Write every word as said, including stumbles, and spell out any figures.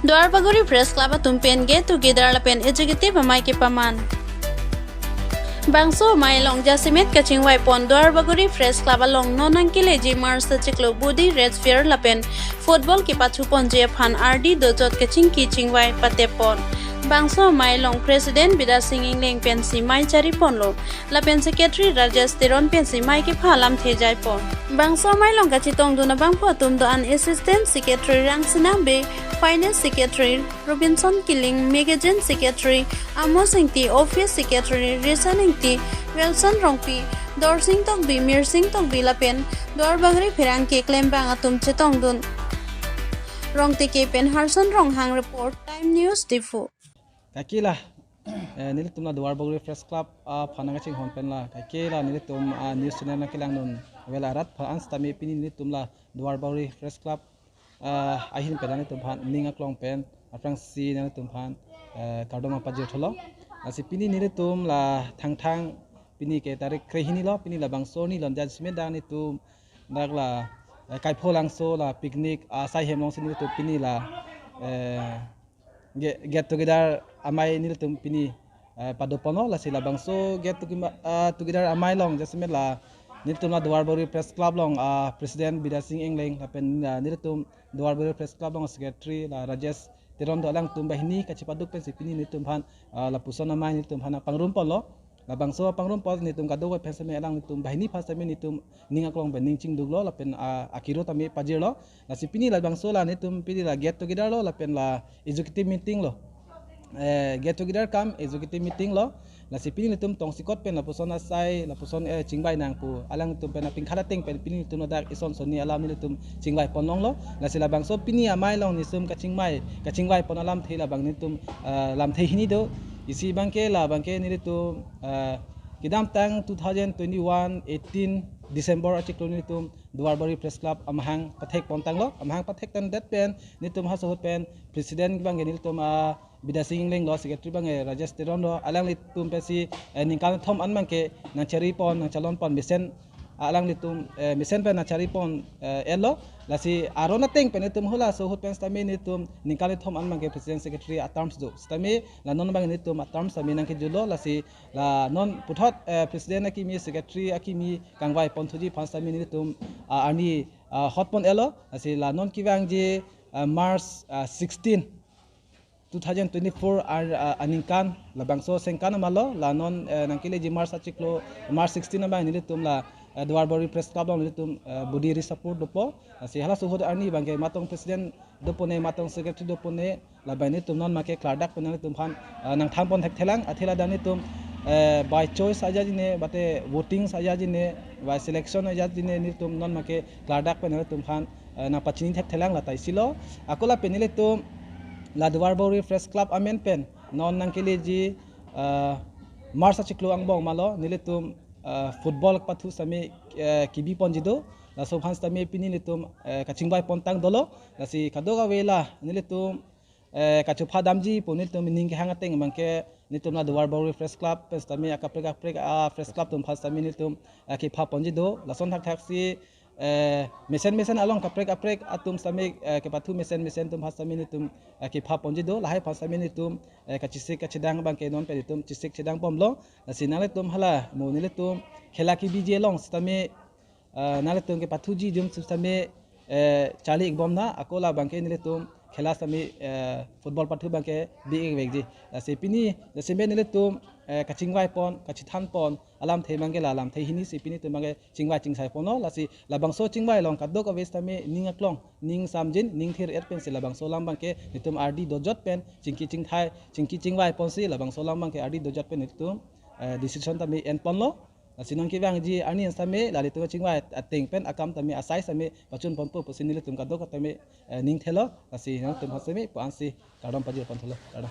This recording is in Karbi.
Duarbagori Press Club atum pen get together lapen executive amei kepaman. Bangso amei along jasemet kachingvai pon Duarbagori Press Club along non nangkeleji March achiklo Body Rest Fair lapen football kepathu ponji aphan ardi dojot kachingki chingvai patep pon. Bangso amei along President Bidya Sing Engleng pensi mei chari ponlo. Lapen Secretary Rajesh Teron pensi mei kepha alamthe jai pon. Bangso amei along kachetongdun abangphu atum do-an Assistant Secretary Rangsina Bey, Finance Secretary Robinson Killing, Magazine Secretary Amos Ingti, Office Secretary Risan Ingti, Wilson Rongpi, Dorsing Tokbi, Mirsing Tokbi lapen Duarbagori pherangke klembang atum chetongdun. Rongteke pen Harson Ronghang report, Time News Diphu. Kaike la, eh, nelitum la Duarbagori Press Club, ah, aphan nangkachinghon pen la, kaike la nelitum, ah, news channel nangkelangdun avel arat aphan sitame pini nelitum la Duarbagori Press Club, ah, ahin pen nelitum aphan ning aklong pen aphrangsi nelitum aphan, eh, kardom pajir tholo. Lasi pini nelitum la Thangthang, pini ke tarik krehini lo, pini labangso arni along jasemet dak nelitum dak la, eh, Kaipholangso la picnic, ah, asai hem alongsi nelitum pini la, eh, ge-, get together amei nelitum pini, eh, pado ponlo. Lasi labangso get toge-, ah, together amei along jasemet la nelitum la Duarbagori Press Club along, ah, President Bidya Sing Engleng lapen, ah, nelitum Duarbagori Press Club along Secretary la Rajesh Teron do, alangtum banghini kachepaduk pensi pini nelitum aphan, ah, lapuson amei nelitum aphan pangrum ponlo. Labangso pangrum pon nelitum kadokave pen sitame alangtum banghini aphan sitame nelitum ning aklong pen ning chingduklo lapen, ah, akiro tame pajirlo. Lasi pini labangso la nelitum pini la get together lo lapen la executive meeting lo. Eh, get together cum executive meeting lo. Lasi pini nelitum tongsekot pen lapuson asai, lapuson, eh, chingvai nang pu alangtum pen apingkhat ateng pen pini nelitum ladak ison sonni alam nelitum chingvai pon longlo. Lasi labangso pini amei along nelitum kachingvai, kachingvai pon alamthe labang nelitum, eh, lamthe hini do. Isi abangke labangke nelitum, eh, kedamtang two thousand twenty-one eighteen December achiklo nelitum Duarbagori Press Club amahang pathek pontanglo. Amahang pathek tangdet pen nelitum halaso ahut pen President abangke nelitum, ah, Bidya Sing Engleng lo, Secretary abangke Rajesh Teron lo, alanglitum pensi, eh, ningkan thom an abangke nangchari pon, nangchalon pon mesen, alanglitum, eh, mesen pen nangchari pon, eh, etlo. Lasi aron ateng pen nelitum halaso ahut pen sitame nelitum ningkan thom an abangke President Secretary a-terms do. Sitame la non abang nelitum a-terms sitame nangkejutlo, lasi la non puthot, eh, President akimi, Secretary akimi kangvai ponthuji aphan sitame nelitum, ah, arni, ah, hot pon etlo. Lasi la non kevangji, ah, March, ah, sixteen, two thousand twenty-four ar-, ah, aningkan labangso sengkan amalo, la non, eh, nangkeleji March achiklo, March sixteen abang nelitum la, eh, Duarbagori Press Club along nelitum, eh, body rest fair dopo. Lasi halaso ahut arni abangke matong President dopone, matong Secretary dopone, labang nelitum non make klardak pen nelitum aphan, ah, nangthan pon thekthelang, athe ladak nelitum, eh, by choice ajat jine, mate voting ajat jine, by selection ajat jine, nelitum non make klardak pen nelitum aphan, eh, nangpachini thekthelang, la ta isi lo. Ako lapen nelitum la Duarbagori Press Club amen pen non nangkeleji, eh, March achiklo angbong malo, nelitum, eh, football pathu sitame, eh, kebi ponji do. Laso aphan sitame pini nelitum, eh, kachingvai pontang dolo. Lasi kadokave la nelitum, eh, kachopha damji pu nelitum ning kehang ateng abangke nelitum la Duarbagori Press Club pen sitame akaprek akaprek a-press club atum aphan sitame nelitum, eh, kepha ponji do. Lason thakthaksi, eh, mesen mesen along kaprek kaprek atum sitame, eh, kepathu mesen mesen atum aphan sitame nelitum, eh, kepha ponji do. Lahai aphan sitame nelitum, eh, kachesik kachedang abangke non pen nelitum chesik chedang ponlo. Lasi nanglitum hala mo nelitum khela kebiji along sitame, eh, nanglitum kepathuji atum sitame, eh, charli-ik bomnang, ako labangke nelitum khela sitame, eh, football pathu abangke bi-ik vekji. Lasi pini jasemet nelitum, eh, kachingvai pon, kachethan pon alamthe abangke la lamthe hini si pini nelitum abangke chingvai chingsai ponlo. Lasi labangso chingvai along kadokave sitame ning aklong, ning samjin, ning thir-et pensi labangso alam abangke nelitum ardi dojot pen chingki chingthai, chingki chingvai ponsi labangso alam abangke ardi dojot pen nelitum, eh, decision tame en ponlo. Lasi non kevangji arni an sitame la nelitum chingvai ateng pen akam tame asai sitame pachun ponpo pusi nelitum kadokave tame, eh, ning thelo. Lasi nangtum aphan sitame pu-ansi kardom pajir pon thelo. Kardom.